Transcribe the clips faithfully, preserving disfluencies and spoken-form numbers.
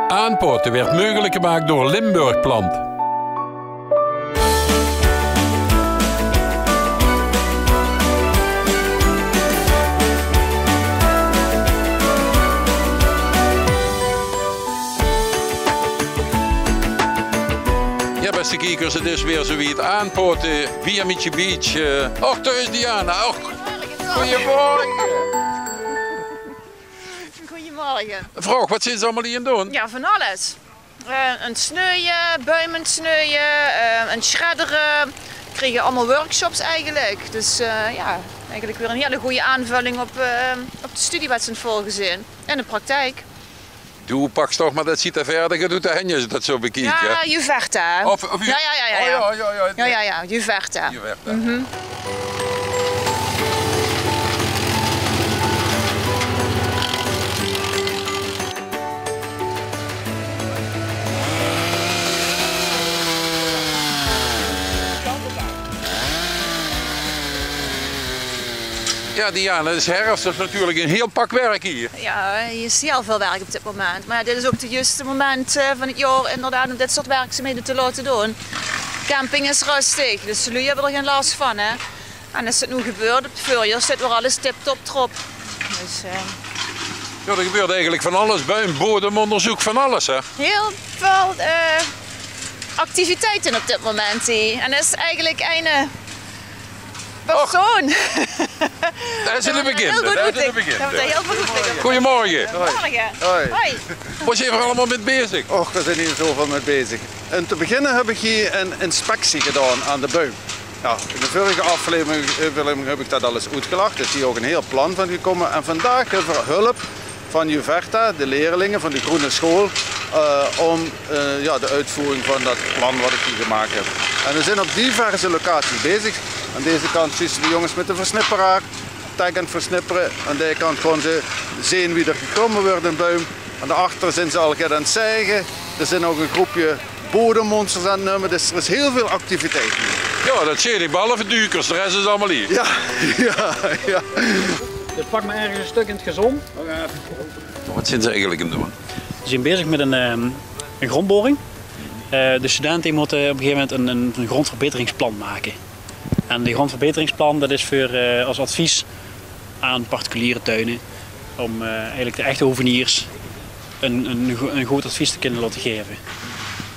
Aanpaote weurt meugelik gemaak door Limburg Plant. Jao, bèste kiekers, 't is weer zoe wied. Aanpaote, Biermietje Beach. Eh, och, dao is Diana. Och, goeiemorge. Goeiemorge. Vraog, wat zeen ze allemaol hie aan 't doon? Jao, van alles. Eh, aan 't sneuje, buim aan 't sneuje, eh, aan 't shreddere. Kriege allemaol workshops eigelik. Dus, eh, jao, eigelik weer 'n hiel gooj aanvölling op, eh, op de studie wat ze aan 't volge zeen. En de praktijk. Doe paks toch mer det citraverdige, doe de henjes, det zoe bekieke. Jao, Juverta. Of, of Ju-, jao, jao, jao, oh, jao, jao, jao. Jao, jao, jao, Juverta. Juverta. Mhm. Jao, Diana, 't is herfs, det is natuurlik ein hiel pak werk hie. Jao, hie is hiel väöl werk op dit moment. Mer jao, dit is ouch 't juuste moment, eh, van 't jaor inderdaad om dit soort werkzaamhede te laote doon. Camping is rustig, dus de luuj höbbe d'r gein las van, hè. En es 't noe gebeurt op 't veurjaor, zit weer alles tip-top-trop. Dus, eh. Jao, d'r gebeurt eigelik van alles. Buim, bodemonderzeuk, van alles, hè? Hiel väöl, eh, activiteite op dit moment hie. En det is eigelik eine persoon. Dao is 't begin. Hiel good oetlik. Goeiemorge. Goeiemorge. Hoi. Hoi. Waat zeet geer allemaol mit bezig? Och, dao zeen v'r zoväöl mit bezig. En te beginne höb ich hie ein inspectie gedaon aan de buim. Jao, in de vörige aflevering, eh, aflevering höb ich det alles oetgelag. D'r is hie ouch ein hiel plan van gekómme. En vandaag höbbe v'r hulp van Juverta, de leerlinge van de Groene School, eh, om, eh, jao, de oetvoering van det plan wat ich hie gemaak höb. En v'r zeen op diverse locaties bezig. Aan deze kant zuus se de jónges mit de versnipperaar, tek aan 't versnippere. Aan dae kant gaon ze zeen wie d'r gekómme weurt in buim. En daoachter zeen ze al get aan 't zaege. D'r zeen ouch ein groepje bodemonsters aan 't numme. Dus d'r is hiel väöl activiteit hie. Jao, det zeen ich, behalve duukers, de res is allemaol hie. Jao, jao, jao. Dus pak mer örges ein stök in 't gazon. Waat zeen ze eigelik aan 't doon? Ze zeen bezig mit ein, ehm, ein grondboring. Eh, de studente die mótte op ein gegaeve moment ein, ein, ein grondverbeteringsplan make. En die grondverbeteringsplan, det is veur, eh, es advies aan particuliere tuine, om, eh, eigelik de echte hoveniers ein, ein go-, ein good advies te kinne laote gaeve.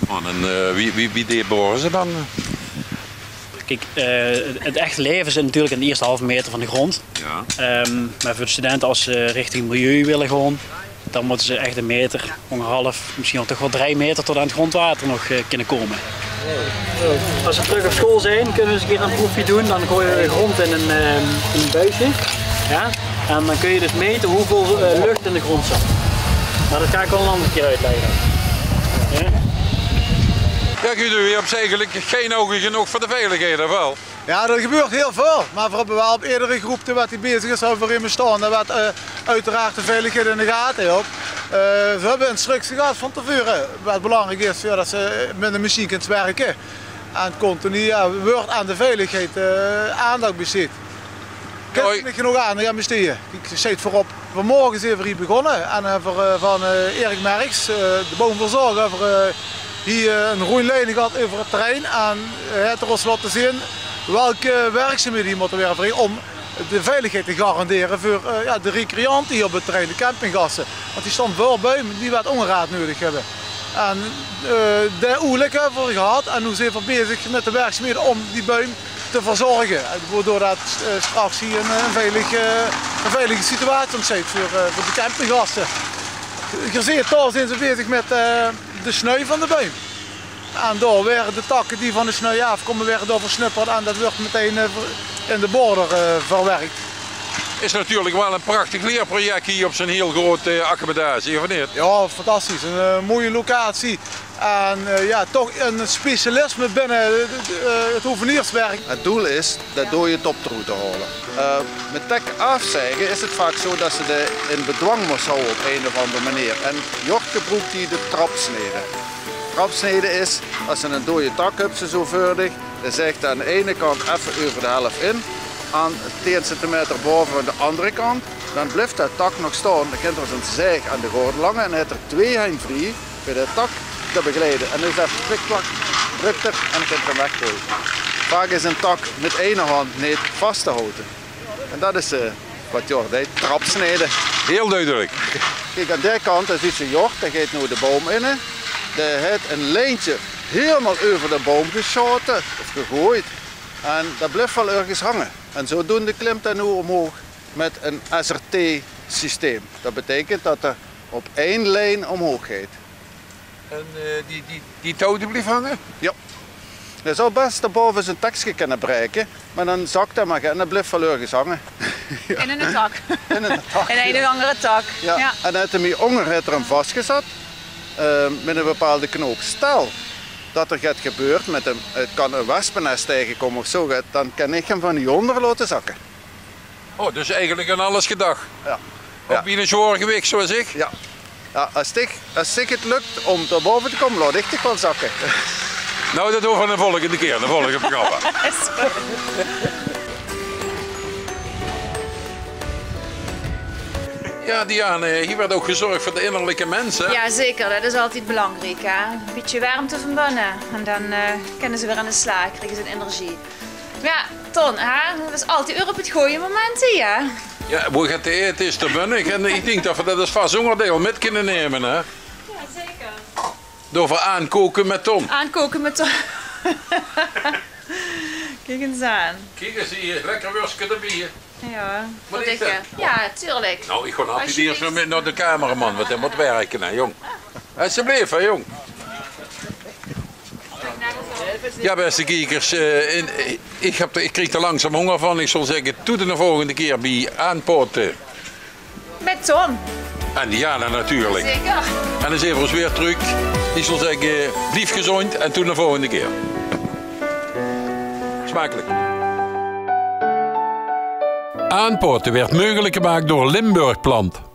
Oh, en, eh, wie, wie, wie deep bore ze dan? Kiek, eh, 't, 't echte laeve zit natuurlik in de ierste halve meter van de grond. Jao. Ehm, mer veur de studente, es ze richting milieu wille gaon, dan mótte ze ech ein meter, angerhalf, mesjien waal toch waal drei meter tot aan 't grondwater nog, eh, kinne kómme. Es ze trök op school zeen, kinne ze ins ein keer ein proefje doon. Dan goeje v'r de grond in ein, eh, ein buisje. Jao? En dan kóns se dus mete wieväöl, eh, luch in de grond zit. Mer det gaon ich waal ein anger keer oetlègke. Jao? Jao, good, geer höb eigelik gein ouge genóg veur de veiligheid, of waal? Jao, d'r gebeurt hiel väöl. Mer v'r höbbe waal op eder groep die wat hie bezig is, höbbe v'r emes staon dae wat, eh, oeteraard de veiligheid in de gate hilt. Eh, v'r höbbe instructie gehad van te veure, wat belangriek is, jao, det se, eh, mit ein mesjien kins wirke. En continu, jao, weurt aan de veiligheid, eh, aandach besteed. Kins se neet genóg aandach aan bestee. Kiek, ze steit veurop. Vanmorge zeen v'r hie begonne en, eh, v'r, eh, van, eh, Erik Merks, eh, de boumverzorger, v'r, eh, hie, eh, ein róndjleiding gehad euver 't terrein. En, eh, hae haet ós laote zeen welke werkzaamhede hie mótte waere verricht om de veiligheid te garandere veur, eh, jao, de recreante hie op 't terrein, de campinggaste. Want hie staon väöl buim die wat óngerhaod neudig höbbe. En, eh, dae oelik höbbe v'r gehad en noe zeen v'r bezig mit de werkzaamhede om die buim te verzorge. Waodoor det, eh, straks hie ein, eh, ein veilig, eh, ein veilige situatie óntsteit veur, eh, veur de campinggaste. Geer zeet, dao zeen ze bezig mit, eh, de sneu van de buim. En dao waere de takke die van de sneu aafkómme, waere dao versnipperd en det weurt metein, eh, ver-, in de border, eh, verwerk. Is natuurlik waal ein prachtig leerproject hie op zoe'n hiel groot, eh, accommodatie, of neet? Jao, fantastisch. Ein, eh, mooie locatie. En, eh, jao, toch ein specialisme binne, eh, 't hovenierswerk. Het doel is de dooie top d'roet te haole. Eh, mit tek aafzaege is het vaak zo det se de in bedwang mós hawwe op ein of anger meneer. En Jort gebroek hie de trapsnede. Trapsnede is, es se ein dooie tak höbs, zo veur dich, dan zaeg aan de eine kant effe euver de helf in, aan tien centimeter baove aan de anger kant, dan blief de tak nog staon. Dan kint d'r es ein zaeg aan de gordel hange en haet d'r twee hein vrie Bie de tak te begeleide. En dus effe klik, klak, druk d'r en dan kint geer 'm weggoeie. Vaak is 'n tak mit eine hand neet vas te haoje. En dat is, eh, wat Jor deit, trapsnede. Hiel dudelik. Kiek, aan dae kant, dao zuut geer Jor, dae geit noe de boum in. Dae haet 'n lijntje hielemaol euver de boum gesjaote of gegoeid. En dat blif waal örges hange. En zodoende klimt 'r noe omhoog mit 'n S R T-systeem. Dat beteikent dat 'r op ein lijn omhoog geit. En, eh, die, die, die touw die blief hange? Jao. Dae zou bès dao bove zien tekske kinne braeke, mer dan zak 'r mer en dan blif 'r örges hange. In 'ne tak. In 'ne tak, in ein of anger tak. Jao. Jao. En haet 'r 'm ónger haet 'r 'm vasgezat, eh, mit 'ne bepaalde knoop. Stel dat 'r get gebeurt mit 'm, 't kan 'n wespenes taengekómme of zoe get, dan kin ich 'm van hie ónger laote zakke. Oh, dus eigelik aan alles gedach. Jao. Ouch bie 'n zwaor gewich, zoeas ich. Jao. Jao, es dich, es dich 't luk óm dao bove te kómme, laot ich dich waal zakke. Nou, dat doon v'r de volgende kier, de volgende programma. Jao, Diane, hie wuuert ouch gezörg veur de innerlike mins, hè? Jao, zeker. Dat is altied belangriek, hè. 'n Bietje wermte van binne. En dan, eh, kinne ze weer aan de slaag, kriege ze energie. Jao, Ton, hè? Dat is altied weer op 't gooj moment, hè? Jao, wo get te aete is, dao bin ich. En ich dink dat v'r dat es vas óngerdeil mit kinne numme, hè? Jao, zeker. Door veur aankoke mit Ton. Aankoke mit Ton. Kiek ins aan. Kiek ins hie, lekker wurske d'rbie. Jao, veur dich, hè? Jao, tuurlik. Nou, ich gaon altied iers mit nao de cameraman, want dae mót wirke, hè, jóng. Esjeblif, hè, jóng. Jao, bèste kiekers, eh, in, eh, ich höb de, ich krieg d'r langzaam hónger van. Ich zou zègke, tot de volgende kier bie Aanpaote. Mit Ton. En Diana natuurlik. Zeker. En dan zeen v'r ós weer trök. Ich zou zègke, blief gezóndj en tot de volgende kier. Smakelik. Aanpaote wuuert meugelik gemaak door Limburg Plant.